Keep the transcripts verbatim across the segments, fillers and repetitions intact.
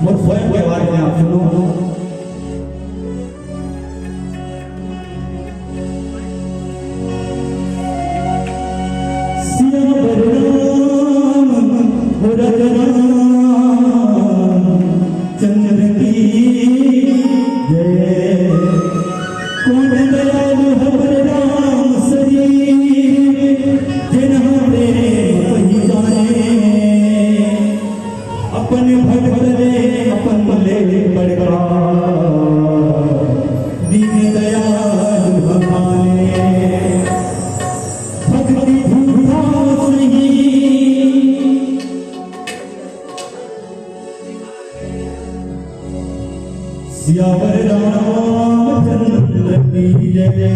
मोर स्वयं के आवाज में आप सुनो। सियावर राम, राम चंद्र की जय। कोन दयालु हबर राम शरीर, जेन प्रेम पहिचाने। अपन भक्त ले, अपन ले बड़का, दीन दयालु हमारे। भक्ति झूठा सही। सियावर रामचंद्र की जय।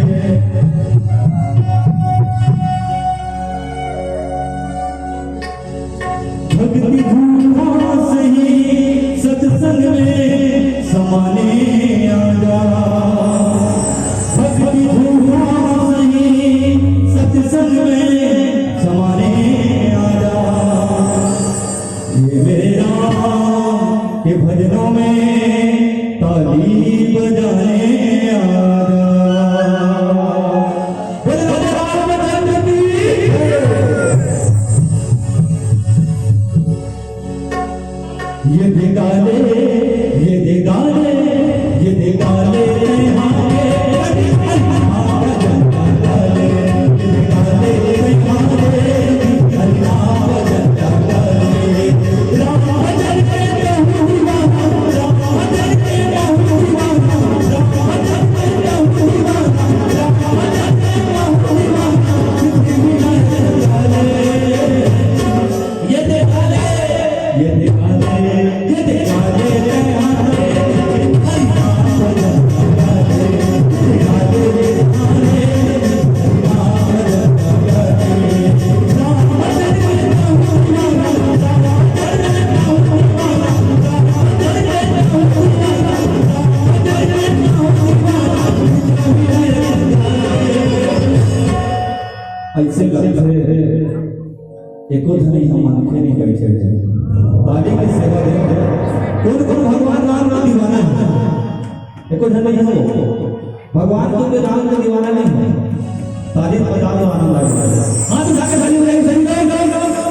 भक्ति झूठा सही, सत्संग में समाने आ जा। भक्ति झूठा सही, सत्संग में समाने आ जा। ये मेरे राम के भजनों में ताली बजाने आ जा। बोले राम भजन की। ये दिखाले, ये दिखाले, ये दिखाले। ऐसे लगथे एको झन इहाँ मनखे नहीं बैठे हे। ताली के सेवा दे। कोन कोन भगवान राम के दीवाना हे? एको झन नहीं हो। भगवान के राम के दीवाना नहीं हो। ताली बजा दो, आनंद आ जाए। हाथ उठा के ताली बजाइए, सही गाओ, गाओ, गाओ।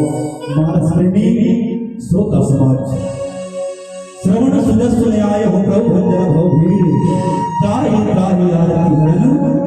मानस प्रेमी श्रोता समाज, श्रवण सुजस सुन आए हो प्रभु भंजन भव भीड़, त्राहि त्राहि आरती हरन